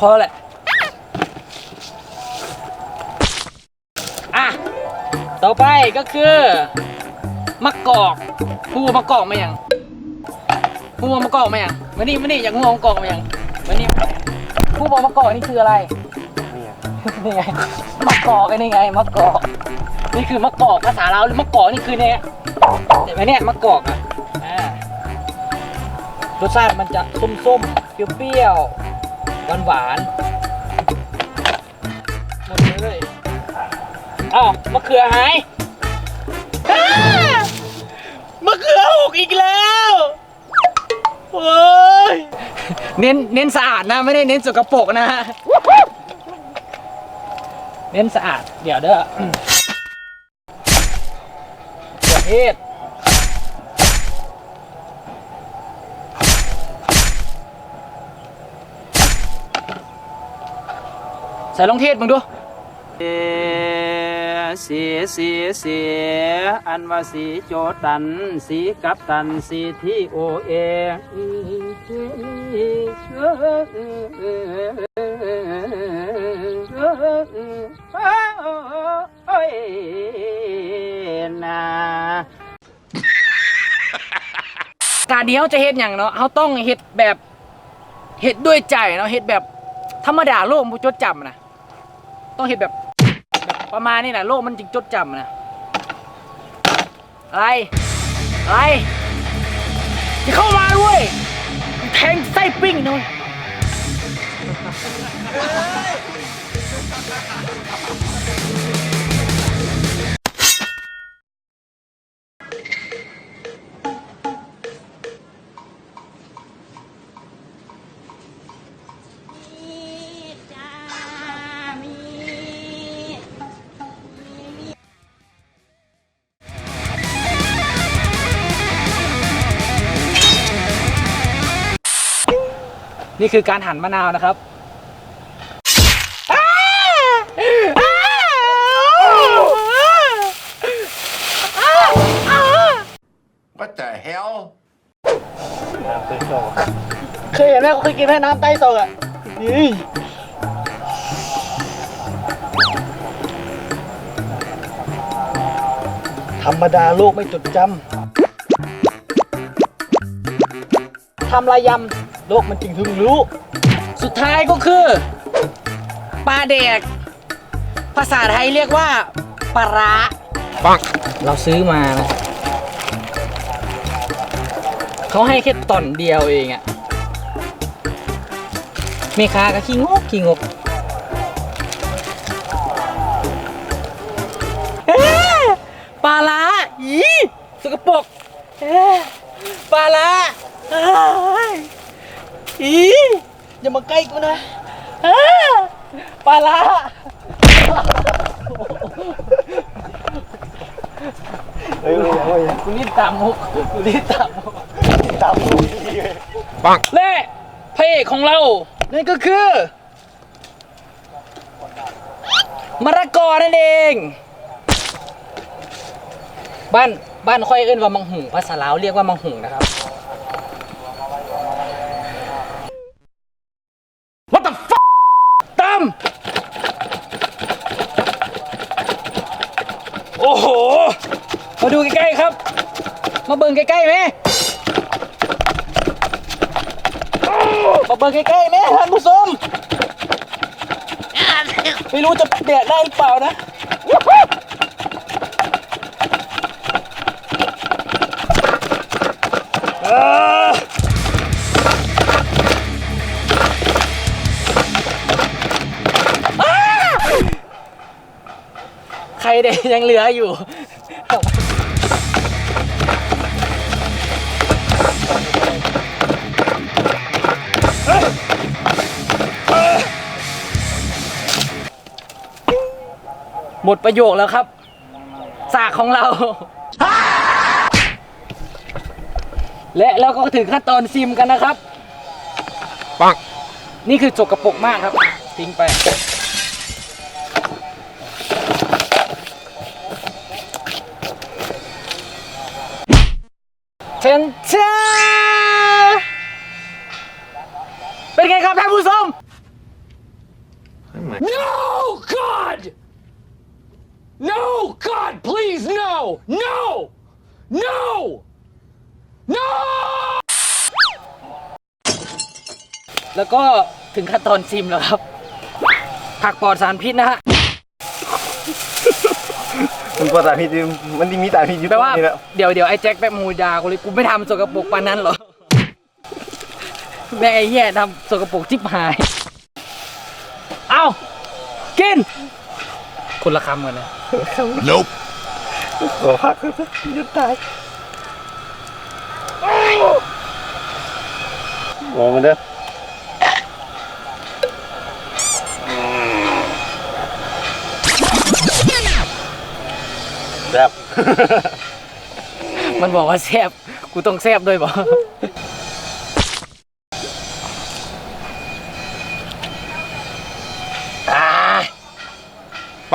ພໍແຫຼະ. ອ່ະ ຕໍ່ໄປກໍຄືໝາກກອກ. ຮູ້ວ່າໝາກກອກແມ່ນຫຍັງ? ຮູ້ວ່າໝາກກອກແມ່ນຫຍັງ? ມານີ້ ມານີ້ ຢາກຮູ້ວ່າໝາກກອກແມ່ນຫຍັງ? ມານີ້ ຮູ້ບໍ່ ໝາກກອກນີ້ຄືອະໄລ? ນີ້ໄງ ໝາກກອກ ອັນນີ້ໄງ ໝາກກອກ. ນີ້ຄືໝາກກອກ ພາສາລາວ ໝາກກອກນີ້ຄືແນວ ແບບນີ້ ໝາກກອກ ອ່ະ ອ່າ ລົດຊາດມັນຈະສົ້ມໆ ປ່ຽວໆ ຫວານໆ ໝົດເລີຍ. ອ້າວ ມະເຂືອຫາຍ ອ້າ ມະເຂືອຫົກອີກແລ້ວ. ໂອ້ຍ ເນັ້ນ ເນັ້ນສະອາດນະ ໄມ່ໄດ້ເນັ້ນສົກກະປົກນະ ເນັ້ນສະອາດ. ດຽວເດີ ເທດ ໃສ່ລອງເທດເບິ່ງດູ. ເສ ເສ ເສ ອັນວ່າສີໂຈຕັນ ສີກັບຕັນ ສີທີໂອເອ ໂອ້ຍນາ. ການທີ່ເຮົາຈະເຮັດຫຍັງເນາະ ເຮົາຕ້ອງເຮັດແບບ ເຮັດດ້ວຍໃຈເນາະ ເຮັດແບບທຳມະດາ ໂລກມັນບໍ່ຈົດຈຳນະ. ຕ້ອງເຮັດແບບ ແບບປະມານນີ້ນະ ໂລກມັນຈຶ່ງຈົດຈຳນະ. ອາໄລ ອາໄລ ຢ່າເຂົ້າມາເວີຍ ແທງໄສ້ປີ້ງນະເວີຍ. ນີ້ຄືການຫັນມະນາວນະຄັບ. What the hell? ເຄີຍເຫັນໄໝ? ເຄີຍກິນໄໝ ນ້ຳໃຕ້ໂຊກອະ? ທຳມະດາ ໂລກໄມ່ຈົດຈຳ. ທຳລາຍຢຳ ໂລກມັນຈຶ່ງເຖິງຮູ້. ສຸດທ້າຍກໍຄື ປາແດກ ພາສາໄທຮຽກວ່າ ປາຮ້າ. ປັກ ເຮົາຊື້ມານະ ເຂົາໃຫ້ແຄ່ຕ່ອນດຽວເອງອະ ແມ່ຄ້າກໍຂີ້ງົກ ຂີ້ງົກ. ປາຮ້າ ອີ ສົກກະປົກ ປາລ້າ ອີ ຢ່າມາໃກ້ກູນະ ປາລ້າ. ເອີຍ ເອີຍ ເອີຍ ກູຫຼິ້ນຕາມມຸກ ກູຫຼິ້ນຕາມມຸກ ຫຼິ້ນຕາມມຸກ. ແລະ ພະເອກຂອງເຮົາ ນັ້ນກໍຄື ມະລະກອນັ້ນເອງ. ບ້ານ ບ້ານຂ້ອຍເອີ້ນວ່າໝາກຫຸ່ງ ພາສາລາວຮຽກວ່າໝາກຫຸ່ງນະຄັບ. What the fuck? ຕຳ ໂອ້ໂຫ ມາດູໃກ້ໆ ຄັບ ມາເບິ່ງໃກ້ໆ ແມ ມາເບິ່ງໃກ້ໆ ແມ ທ່ານຜູ້ຊົມ ໄມ່ຮູ້ຈະແດກໄດ້ຫຼືເປົ່ານະ. ເອີ ໄຂ່ແດງຍັງເຫຼືອຢູ່. ໝົດປະໂຫຍກແລ້ວຄັບ ສາກຂອງເຮົາ. ແລະ ເຮົາກໍເຖິງຂັ້ນຕອນຊິມກັນນະຄັບ. ປັກ ນີ້ຄືສົກກະປົກມາກຄັບ ຖິ້ມໄປ. ເຊັນເຊ ເປັນໄງຄັບທ່ານຜູ້ຊົມ? No, God! No, God, please, no! No! No! No! แล้วก็ถึงขั้นตอนชิมแล้วครับ ผักปลอดสารพิษนะฮะ มันปลอดสารพิษอยู่ มันมีสารพิษอยู่ แปลว่า ตรงนี้แล้ว เดี๋ยว เดี๋ยวไอ้แจ็คแป๊บ มึงด่ากูเลย กูไม่ทำสกปรกปานนั้นหรอก แม่งไอ้เหี้ยทำสกปรกชิบหาย เอ้า กิน คนละคำกันนะ Nope ขอพัก จะตาย มองมันเด้อ แซ่บ มันบอกว่าแซ่บ กูต้องแซ่บด้วยบ่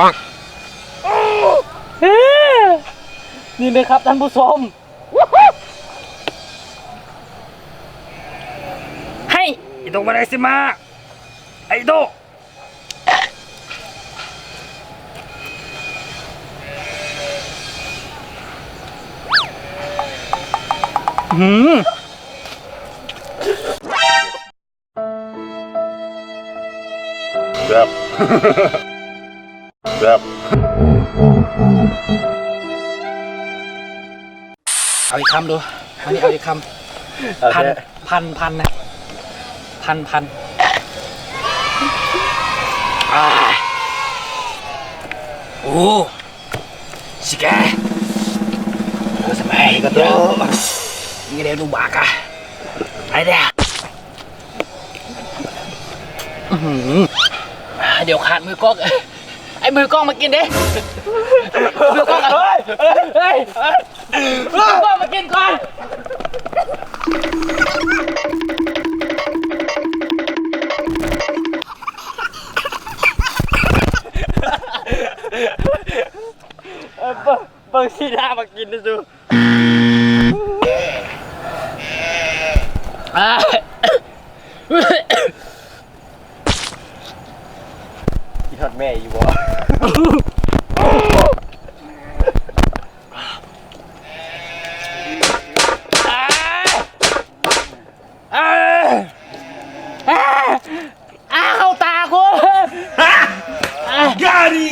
ปัง นี่นะครับท่านผู้ชม ให้ อิโตะมาไดซิมะ ไอโตะ อืม แซ่บ แซ่บ เอาอีกคำดู อันนี้เอาอีกคำ เอา พัน แซ่บ พัน พันนะ พัน พัน อ่า โอ้ ชิแก โอ้ สมัยก็โต นี่เดี๋ยวดูบากะ ไอ้เด้อ อื้อหือ เดี๋ยวขาดมือกล้อง ไอ้มือกล้องมากินดิ มือกล้องอะ เฮ้ย เฮ้ย เฮ้ย มือกล้องมากินก่อน เออ เบิ่ง เบิ่งสีหน้ามากินดู คิดฮอดแม่อยู่บ่ อ้า เข้าตากู ฮะ กาดี